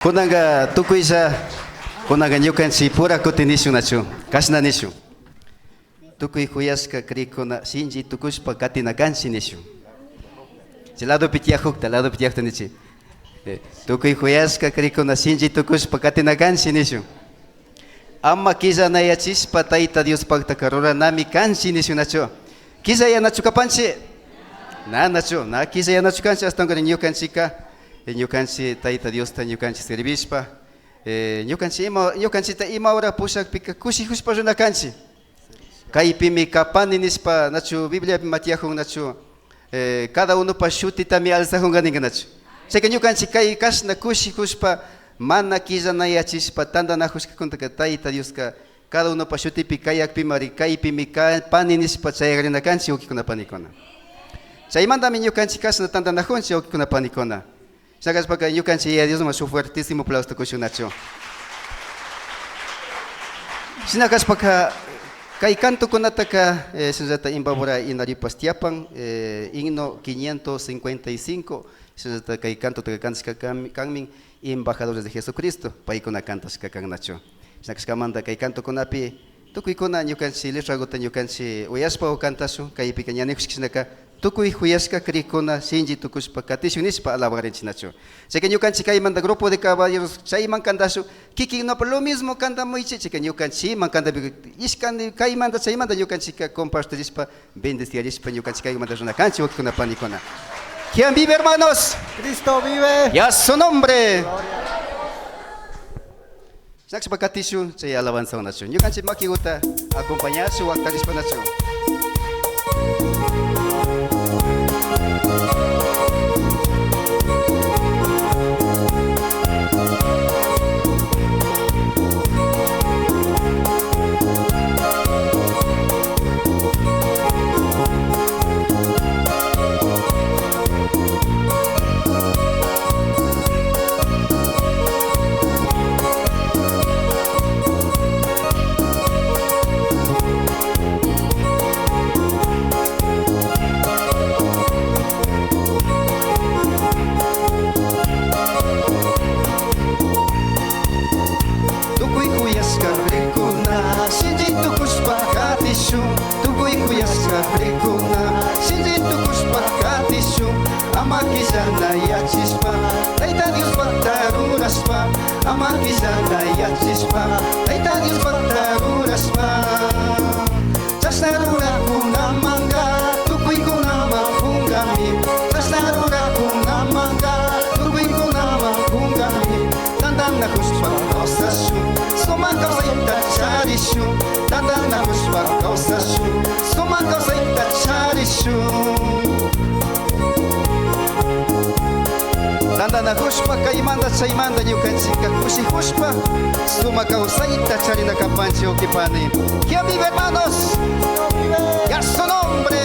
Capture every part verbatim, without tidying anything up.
Kunanka tukuylla, kunanka ñukanchik pura kutin nishun nachu, kashna nishun. Tukuy kuyashka krikkuna shinchi tukushpa katina kanchik nishun. Chay ladopi tiyakukta, ladopi tiyakta nichik. Eh, tukuy kuyashka krikkuna shinchi tukushpa katina kanchik nishun. Ama killanayachishpa Tayta Diospakta ruranami kanchik nishun nachu. Killayanachu kapanchik? Na nachu, na killayanachu kanchik, ashtawankarin ñukanchikka, eh, ñukanchik Tayta Diosta ñukanchik sirvishpa, eh, ñukanchik ima, ñukanchikta ima hora pushakpika kushikushpa runa kanchik. Kaypimi kapani nishpa, nachu Bibliapi ima tiyakun nachu, eh, cada unopa shutitami alzakunka ninka nachu. Chayka ñukanchik kay kashna kushikushpa, mana killanayachishpa, tantanakushkakunataka Tayta Dioska cada unopa shutipi kayakpimari, kaypimi kapani nishpa chayagrina kanchik wawkikuna panikuna. Chaymantami ñukanchik kashna tantanakunchik wawkikuna panikuna. Shina kashpaka ñukanchik Yaya Diosman shuk fuertísimo aplauso tukushun nachu. Shina kashpaka kay cantokunataka, eh, shinallata Imbabura Inaripash tiyapan, eh, himno quinientos cincuenta y cinco, shinallata kay cantotaka cantashka kan-, kanmin Embajadores de Jesucristo, paykuna cantashka kan nachu. Shina kashkamanta kay cantokunapi tukuykuna ñukanchik letraguta ñukanchik uyashpa o cantashun, kaypika ña nikushka shinaka, tukuy kuyashka krikkuna shinchi tukushpa katishun nishpa alabarinchik nachu. Chayka ñukanchik kaymanta grupo de caballeros chayman cantashun, kikinkunapak lo mismo cantamuychik, chayka ñukanchikman cantapika ishkandi kaymanta chaymanta ñukanchikka compartirishpa, bendeciyarishpa ñukanchik kaymanta runa kanchik wawkikuna panikuna. ¿Quién vive, hermanos? Cristo vive. Y a su nombre. Gloria. Shina kashpa katishun chay alabanzawan nachu. Ñukanchik makiguta acompañashun waktarishpa nachu. Tukuy kuyashka krikkuna shinchi tukushpa katishun. Tukuy kuyashka krikkuna shinchi tukushpa katishun. Ama killanayachishpa Tayta Diospakta rurashpa. Ama killanayachishpa Tayta Diospakta rurashpa. Chashna rurakunamanka tukuykunaman kunkami. Chashna rurakunamanka tukuykunaman kunkami. Tantanakushpa kawsashun, sumak kawsayta charishun. Tantanakushpa kawsashun, sumak kawsayta charishun. Tantanakushpa kaymanta chaymanta ñukanchikka kushikushpa sumak kawsayta charina kapanchik wawki pani. ¿Quién vive, hermanos? Y a su nombre.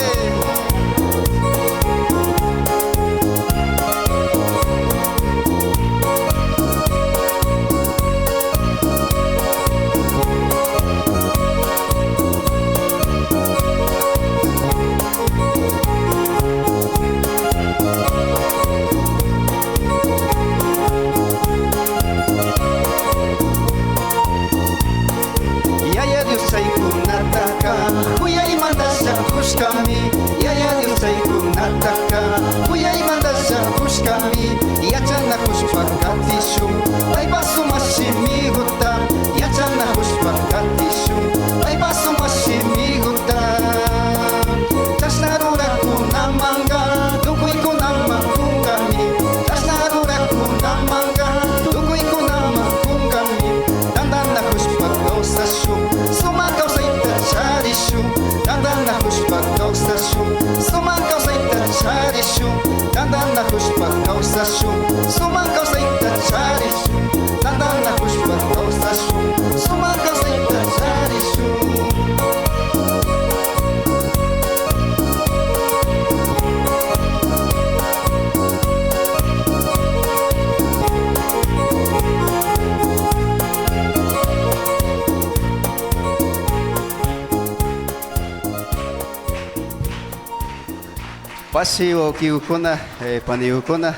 Yaya Dios chaykunataka kuyaymanta shakushkami. Yaya Dios chaykunataka kuyaymanta shakushkami. Yachanakushpa katishun paypa sumak shimiguta. Yachanakushpa katishun paypa sumak shimiguta. Chashna rurakunamanka tukuykunaman kunkami. Chashna rurakunamanka tukuykunaman kunkami. Tantanakushpa kawsashun, sumak kawsayta charishun. Tantanakushpa kawsashun, sumak kawsayta charishun. Tantanakushpa kawsashun, sumak kawsayta charishun. Tantanakushpa kawsashun, sumak kawsayta charishun. Pashi wawkikuna, eh, panikuna,